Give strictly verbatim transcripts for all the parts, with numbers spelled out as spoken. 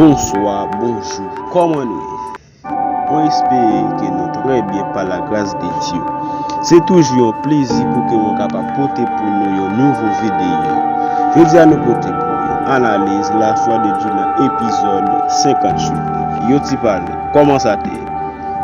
Bonswa, bonjou, kòman nou ye? Mwen espere ke nou trè byen pa la gras de Dye. Se toujou yon plezi pou ke mwen kapab pote pou nou yon nouvo videyo. Jodi a nou pote pou yon analiz la foi de Dieu nan epizòd senkanntuit. Yo ti pale, kòman sa te ye?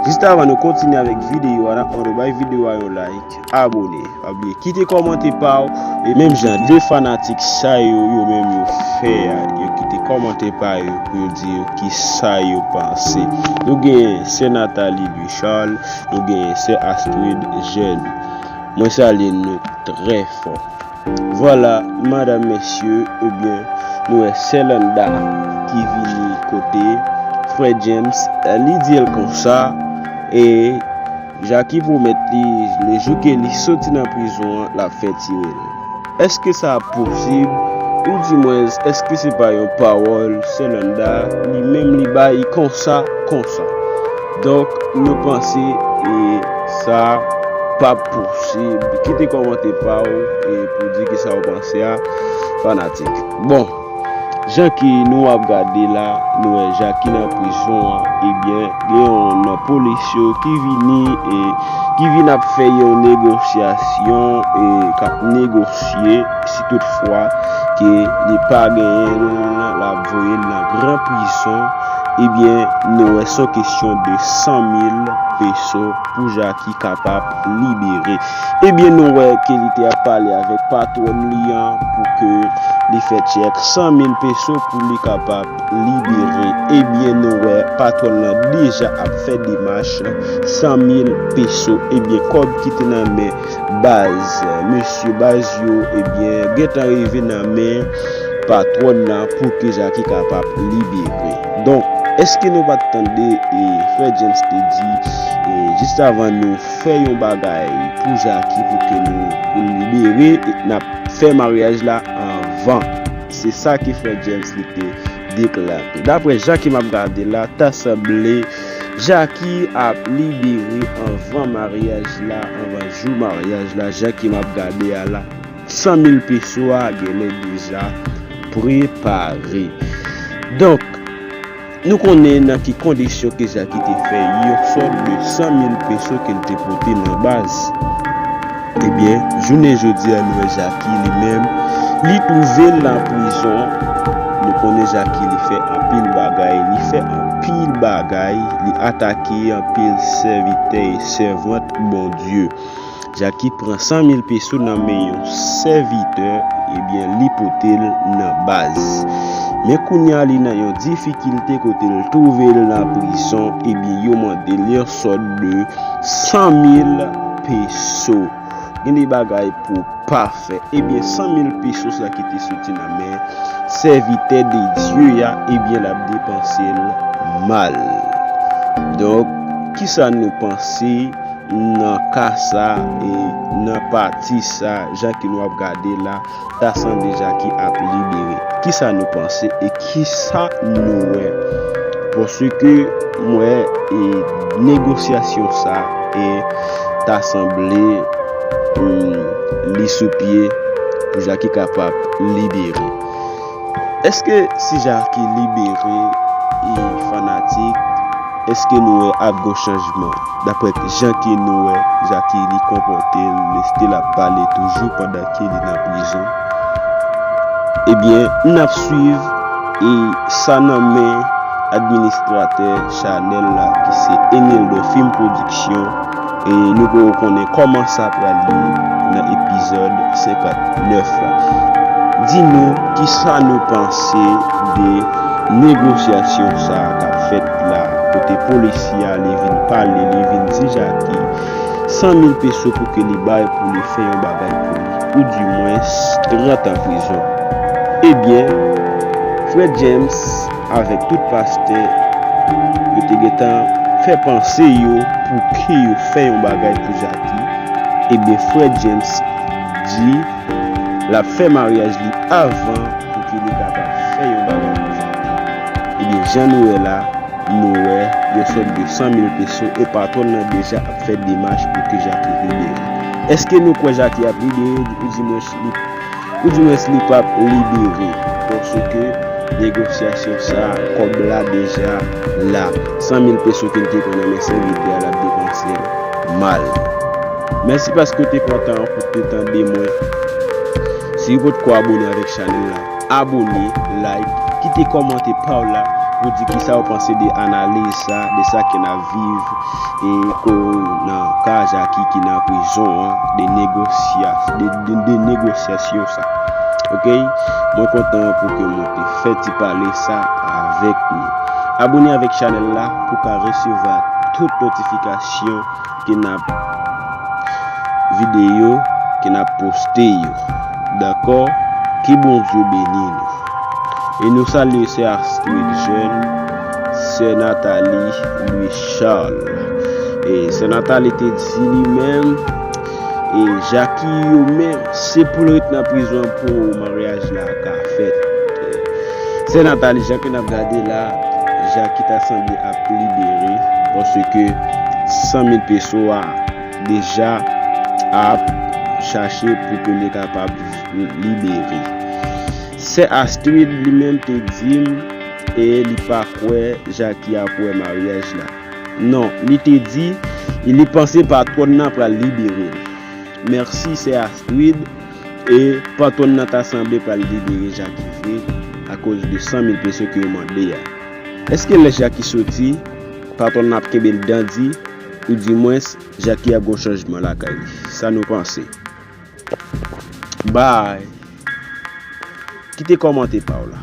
Jis avan nou kontinye avèk videyo a, n ap mande w bay videyo a yon like, abòne, pa bliye kite kòmantè pa w, e menm jan de fanatik sa yo, yo menm yo fè a, yo kite kòmantè pa yo pou yo di yo ki sa yo panse. Nou genyen sè Nathalie Louis Charles, nou genyen sè Astrid Jeune. Mwen salye nou trè fò. Vwala, madanm, mesye, ebyen, nou wè sè Landa ki vini kote frè James, li di l konsa, e Jackie pwomèt li, lejou ke li soti nan prizon an, l ap fè tire l. Èske sa ap posib? Oudimwens, èske se pa yon pawòl sè Landa li menm li bay konsa, konsa? Donk, nou panse, e, sa p ap posib. Kite kòmantè pa w, e, pou di kisa w panse a, fanatik. Bon, jan ke nou ap gade la, nou wè Jackie nan prizon an, ebyen, gen yon nan polis yo ki vini, e, ki vin ap fè yon negosyasyon, e, k ap negosye si toutfwa ke li pa genyen l, l ap voye l nan gran prizon, ebyen, nou wè se yon kesyon de san mil peso pou Jackie kapab libere. Ebyen, nou wè ke li te ap pale avèk patwòn li an pou ke li fè tchèk san mil peso pou li kapab libere. Ebyen, nou wè patwòn nan deja ap fè demach san mil peso. Ebyen, kòb ki te nan men baz, mesye baz yo, ebyen, gentan rive nan men patwòn nan pou ke Jackie kapab libere. Donk, èske nou pa t tande, e, frè James te di, e, jis avan nou fè yon bagay pou Jackie pou ke nou, pou l libere, e, n ap fè maryaj la anvan. Se sa ke frè James li te deklare. Daprè jan ke m ap gade la, ta sanble Jackie ap libere anvan maryaj la, anvan jou maryaj la, jan ke m ap gade a la. San mil peso a genlè deja prepare. Donk, nou konnen nan ki kondisyon ke Jackie te fè yon sòt de san mil peso ke l te pote nan baz. Ebyen, jounen jodi a, nou wè Jackie li menm, li twouve l nan prizon. Nou konnen Jackie li fè anpil bagay, li fè anpil bagay, li atake anpil sèvitè e sèvant Bondye. Jackie pran san mil peso nan men yon sèvitè, ebyen, li pote l nan baz. Men kounye a, li nan yon difikilte kote l twouve l nan prizon, ebyen, yo mande l yon sòt de san mil peso. Gen de bagay pou pa fè. Ebyen, san mil peso sa ki te soti nan men sèvitè de Dye a, ebyen, l ap depanse l mal. Donk, kisa nou panse nan ka sa e nan pati sa, jan ke nou ap gade la, ta sanble Jackie ap libere? Kisa nou panse e kisa nou wè? Paske m wè, e, negosyasyon sa, e, ta sanble, hmm, li sou pye pou Jackie kapab libere. Èske si Jackie libere, e, fanatik, èske nou wè ap gon chanjman? Daprè jan ke nou wè Jackie li konpòte l, lè l ap pale toujou pandan ke li nan prizon. Ebyen, n ap swiv, e, sa nan men administratè chanèl la, ki se Enildo Film Production, e nou poko konnen kòman sa pral ye nan epizòd senkantnèf la. Di nou kisa nou panse de negosyasyon sa k ap fèt la, kote polisye a li vin pale, li vin di Jackie san mil peso pou ke li bay pou li fè yon bagay pou li, oudimwens trant an prizon. Ebyen, frè James avèk tout pastè, yo te gentan fè panse yo pou ke yo fè yon bagay pou Jackie. Ebyen, frè James di l ap fè maryaj li avan pou ke li kapab fè yon bagay pou Jackie. Ebyen, jan nou wè la, nou wè yon sòt de san mil peso e patwòn nan deja ap fè demach pou ke Jackie libere. Èske nou kwè Jackie ap libere? Oudimwens li, oudimwens li p ap libere, paske Negosyasyon sa, kòb la deja la. San mil peso ke l te pran nan men sèvitè a, l ap depanse l mal. Mèsi paske w te pran tan an pou w te tande mwen. Si w potko abone avèk chanèl la, abone, like, kite kòmantè pa w la pou di kisa w panse de analiz sa, de sa ke n ap viv e ko nan ka Jackie ki nan prizon an, de negosya de, de, de negosyasyon sa. Ok? Mwen kontan pou ke mwen te fè ti pale sa avèk nou. Abone avèk chanèl la pou ka resevwa tout notifikasyon ke n ap videyo ke n ap poste yo. Dakò? Ke Bondye beni nou. E nou salye sè Astrid Jeune, sè Nathalie Louis Charles. E sè Nathalie te di li menm, e Jackie yo menm, se pou l ret nan prizon pou maryaj la ka fèt. Sè Nathalie, jan ke n ap gade la, Jackie ta sanble ap libere, paske san mil peso a deja ap chache pou ke li kapab libere. Sè Astrid li menm te di m, e li pa kwè Jackie ap wè maryaj la. Non, li te di, li panse patwòn nan pral libere l. Mèsi, sè Astrid. E patwòn nan ta sanble pral libere Jackie vre akoz de san mil peso ke yo mande a. Èske lè Jackie soti, patwòn nan ap kenbe l dan di, oudimwens Jackie ap gon chanjman lakay li? Sa nou panse? Bay. Kite kòmantè pa w la.